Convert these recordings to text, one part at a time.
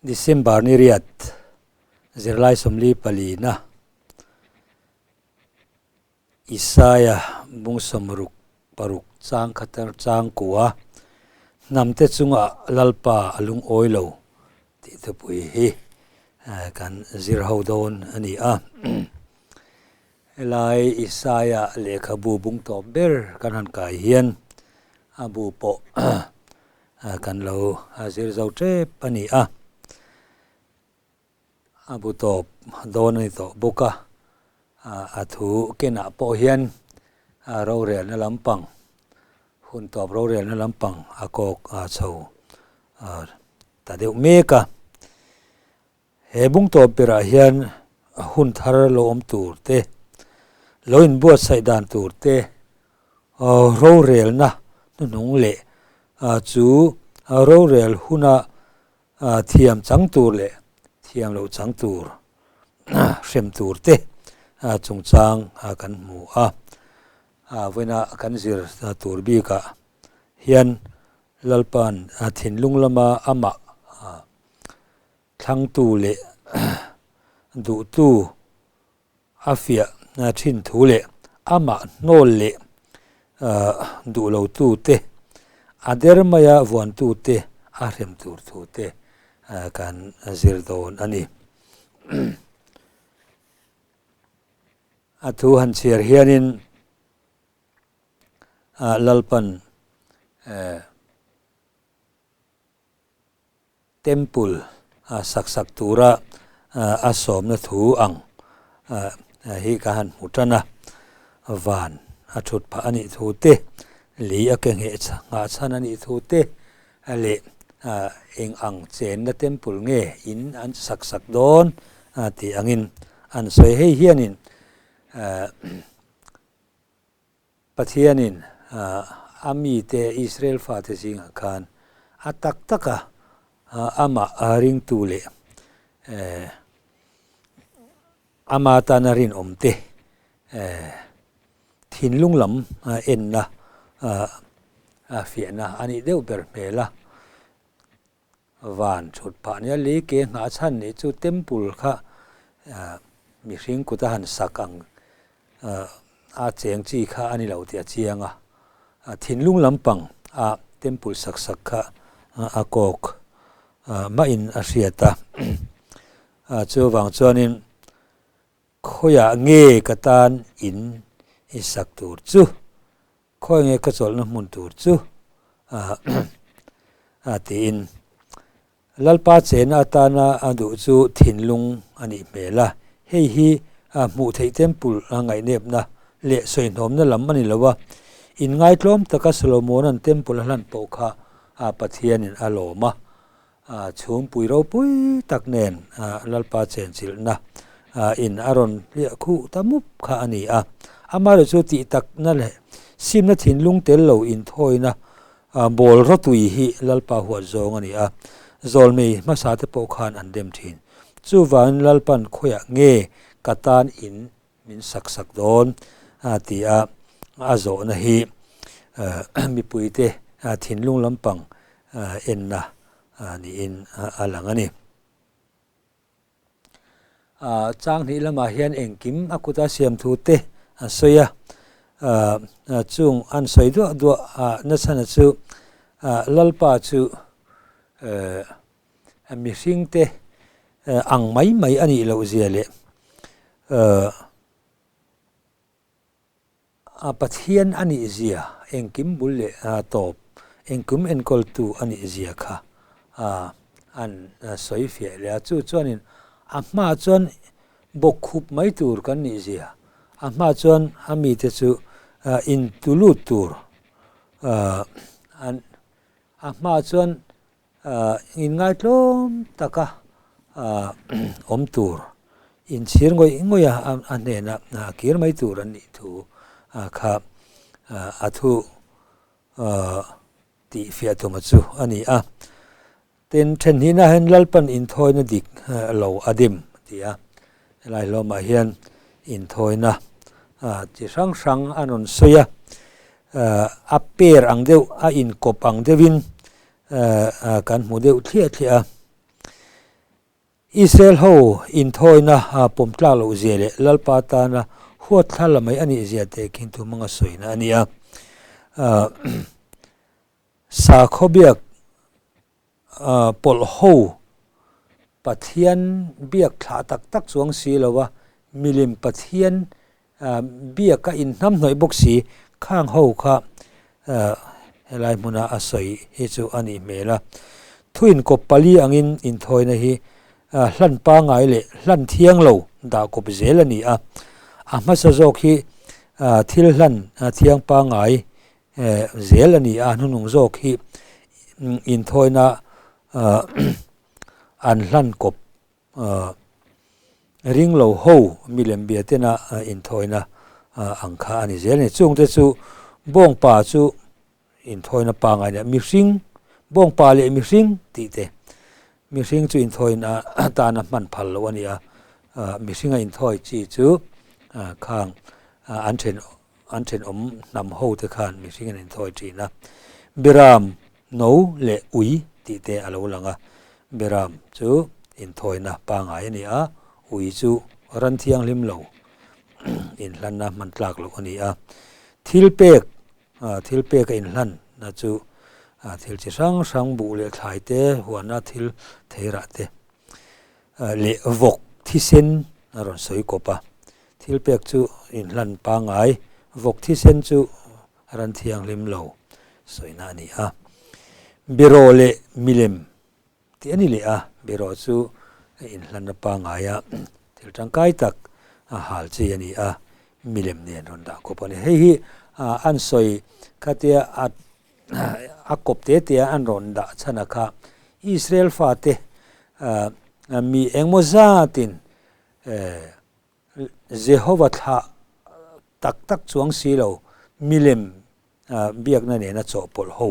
December ni riat zirlai 44na Isaia bung 66 chang khat chang kua hnamte chungah Lalpa a lungawi lo tih thupui hi kan zir ho dawn a ni a. Helai Isaia lehkhabu bung tawp ber kan han kai hian a bu pawh kan lo zir zo tep a ni a. A bu tawp dawn a ni tawh bawk a, a thu kenah pawh hian rorelna lampang, hun tawp rorelna lampang a kawk chho ta deuh mek a. He bung tawp berah hian hun thar lo awm tur te, lo inbuatsaih dan tur te, rorelna hnuhnung leh chu rorel huna thiam chang tur leh thiam loh chang tur hrem tur te chungchang kan hmu a. Vawiina kan zir tur bikah hian Lalpa'n thinlung lama amah Thlangtu leh duhtu a fiah thin thu leh amah hnawl leh duh lotu te, a der maia vuantu te a hrem tur thu te kan zir dawn a ni. A thu han chhiar hianin Lalpan Temple sak sak tura a sawmna thu ang hi ka han hmu tan a, van a thut phah a nih thu te, lei a ke ngheh nghah chhan a nih thu te leh eng ang chenna temple nge in an sak sak dawn tih angin an sawi. Hei hianin Pathianin a mite Israel fate zingah khan a tak taka amah ringtu leh ama tana rinawmte thinlung lam enna fiahna a nih deuh ber hmel a. Van thut phah nia lei ke nghah chhan nih chu temple kha mihring kut a han sak ang a cheng chi kha a ni lo tih a chiang a, thinlung lampang a temple sak sak kha a kawk mahin a hriat a, chuvang chuanin khawiah nge ka tan in i sak tur chu Khawi nge ka chawlhna hmun tur chu a tiin Lalpa chena atana a duh chu thinlung a nih hmel a, hei hi hmuh theih temple a ngaihnepna leh sawihnawmna lam a ni lo a, inngaitlawm taka Solomona'n temple a hlan pawh kha Pathianin a lawm a, chhungpui ropui tak nen Lalpa chenchilhna in a rawn hliah khuh ta mup kha a ni a. Amaherawhchu chu tih takna leh simna thinlung tel lo inthawina bawl rawtui hi Lalpa huat zawng a ni a, zawlmei hmasa te pawh khan an dem thin. Chuvangin Lalpan khawiah nge ka tan in min sak sak dawn a ti a, a zawhna hi mipuite thinlung lampang enna niin a lang a ni. Chang hnih lamah hian engkim a kuta siam thu te an sawi a, chung an sawi duah duah nachhana chu Lalpa chu Mihringte ang mai mai a nih loh zia leh Pathian a nih zia, engkim bul leh tawp, engkim enkawltu a nih zia kha an sawi fiah leh a. Chu chuanin a hmaah chuan bawkkhup mai tur kan nih zia, a hmaah chuan a mite chu intulut tur an a hmaah chuan Inngaitlawm taka awm tur, inchhir ngawih ngawih a a hnena kir mai tur an nih thu kha a thu tih fiah tuma chu a ni a. Tin, thenhnihna hian Lalpan inthawina dik lo a dim a ti a, helai hlawmah hian inthawina chi hrang hrang a rawn sawi a, a per ang deuh, a inkawp ang deuhin kan hmu deuh thliah thliah a. Israel ho inthawina pawm tlak loh zia leh Lalpa tana huat thla la mai a nih zia tehkhin thu hmanga sawina a ni a. Sakhaw biak pawlh ho Pathian biak thlah tak tak chuang si lo a, milim Pathian biak a inhnamhnawih bawk si khang ho kha helai hmuna a sawi hi chu a nih hmel a. Thu inkawp pali angin inthawina hi hlan pangai leh hlan thiang lo dah kawp zel a ni a. A hmasa zawk hi thil hlan thiang pangai zel a ni a, hnuhnung zawk hi inthawina an hlan kawp Ring lo ho milem bia tena inthawina ang kha a ni zel a ni. Chungte chu bawngpa chu inthawina pangai a ni a, mihring, bawngpa leh mihring tih te, mihring chu inthawina tana hman phal loh a ni a, mihringa inthawi chi chu khang an then an thenawm hnam ho te khan mihring an inthawi thin a. Beram No leh ui tih te a lo lang a, Beram chu inthawina pangai a ni a, ui chu ran thianghlim lo inhlanna hman tlak loh a ni a. Thil pek, thil pek a inhlanna chu thil chi hrang hrang buh leh thlai te, huana thil theirah te leh vawk thisen a rawn sawi kawp a. Thil pek chu inhlan pangai, vawk thisen chu Ran thianghlim lo sawina a ni a. Beraw leh milem tih a ni leh a, beraw chu inhlanna pangaia thil tangkai tak a hal chi a ni a, milem nen rawn dah kawp a ni. Hei hi an sawi khatia a kawp te te a an rawn dah chhan a kha Israel fate mi engmaw zatin Jehova thlah tak tak chuang si lo, milem biakna nena chawhpawlh ho,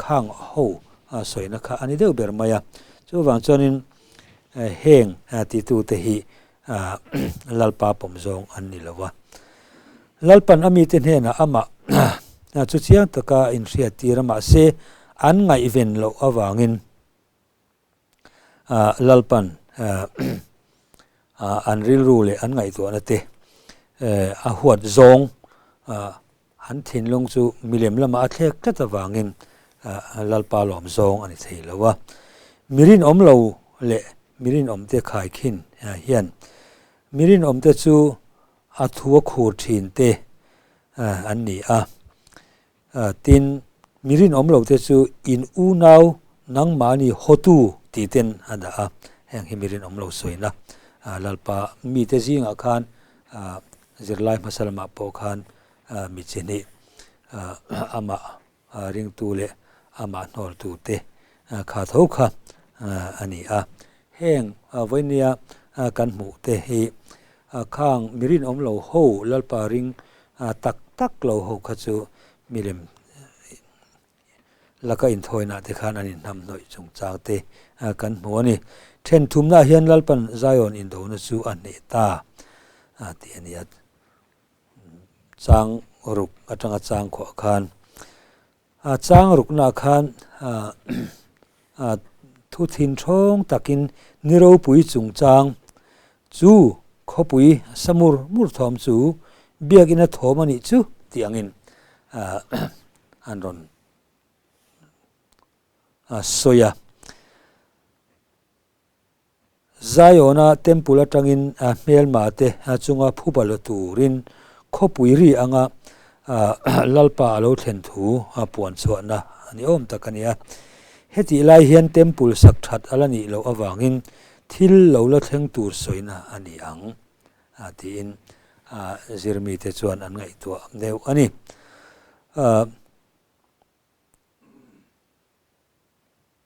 khang ho sawina kha a ni deuh ber mai a. Chuvang chuanin heng titute hi Lalpa pawm zawng an ni lo va. Lalpan a mite hnenah amah chu chiang taka inhriattir a, mahse an ngaihven loh avangin, Lalpan an rilru leh an ngaihtuahna te a huat zawng an thinlung chu milem lamah a thlek tlat avangin Lalpa lawm zawng a ni thei lo a. Mi rinawm lo leh mi rinawmte khaikhin hian mi rinawmte chu a thu a khur thin te an ni a. Tin, mi rinawm lote chu in unau nangmahni hawtu tih ten a dah a, heng hi mi rinawm lo sawina Lalpa mite zingah khan zirlai hmasa lamah pawh khan mi chi hnih amah ringtu leh amah hnawltute kha tho kha a ni a. Heng vawinia kan hmuh te hi khang mi rinawm lo ho Lalpa ring tak tak lo ho kha chu milem laka inthawinah te khan an inhnamhnawih chungchang te kan hmu a ni. Then thumnaah hian Lalpan Zion indona chu a hneh ta tih a ni a. Chang ruk atanga chang khuah khan A chang ruknaah khan thu thin thawng takin ni ropui chungchang chu khawpui sa mur mur thawm chu biakina thawm a nih chu tih angin an rawn sawi a. Zion-a temple atangin hmelma te chunga phuba la turin khawpui ri anga Lalpa a lo thlen thu puan chhuahna a ni awm tak a ni a. Hetih lai hian temple sak that a la nih loh avangin thil lo la thleng tur sawina a ni ang tiin zirmite chuan an ngaihtuah deuh a ni.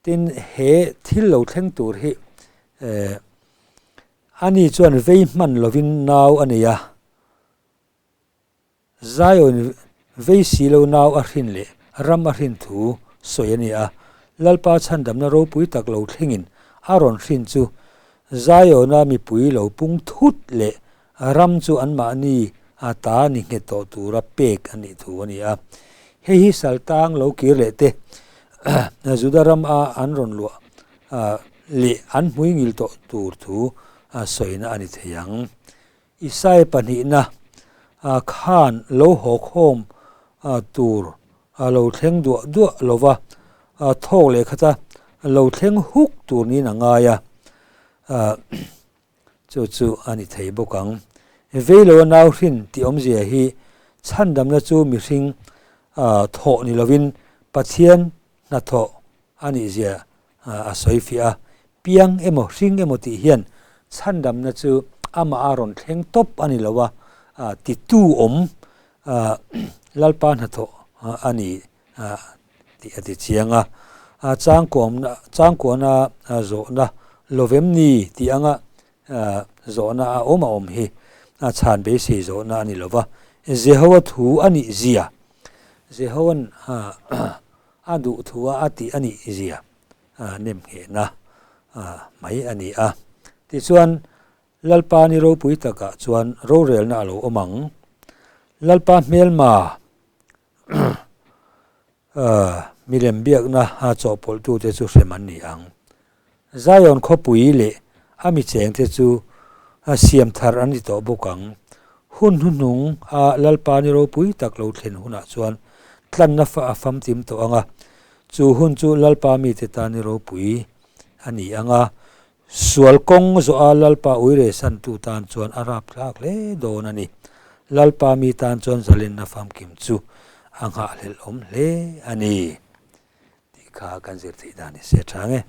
Tin, he thil lo thleng tur hi ani chuan vei hman lovin nau a nei a, Zion vei si lo nau a hrin leh ram a hrin thu sawi a ni a. Lalpa chhandamna ropui tak lo thlengin a rawn hrin chu Zion-a mipui lo pung thut leh Ram chu anmahni a ta ni nghet tawh tura pek a nih thu a ni a. Hei hi Saltang lo kir leh te Juda ram a an rawn luah leh an hmuingil tawh tur thu sawina a ni thei ang. Isai pahnihna khan lo haw khawm tur a lo thleng duah duah lo va, thawk leh khata lo thleng huk tur niin a ngai a. Chu chu a ni thei bawk ang. Veiloa nau hrin tih awmzia hi chhandamna chu mihring thawh ni lovin Pathian hnathawh a nihzia a sawi fiah a. Piang emaw hring emaw tih hian chhandamna chu amah a rawn thleng tawp a ni lo a, titu awm Lalpa hnathawh a ni tih a ti chiang a. Changkuamna changkuana zawhna lovem ni tih anga zawhna a awm a awm hi chhan beisei zawhna a ni lo va. Jehoa thu a nih zia, Jehoan a duh thu a a tih a nih zia nemnghehna mai a ni a. Tichuan Lalpa ni ropui takah chuan rorelna a lo awm ang. Lalpa hmelma Milem biakna a chawhpawlhtute chu hrem an ni ang. Zion khawpui leh a mi chengte chu siam thar an ni tawh bawk ang. Hun hnuhnung a Lalpa ni ropui tak lo thlen hunah chuan tlanna fa a famtim tawh ang a, chu hun chu Lalpa mite tan ni ropui a ni ang a, Sual kawng zawha Lalpa uire santu tan chuan a rapthlak hle dawn a ni. Lalpa mi tan chuan zalenna famkim chu a nghahhlelh awm hle a ni tih kha kan zir theih dan ni se a chang e.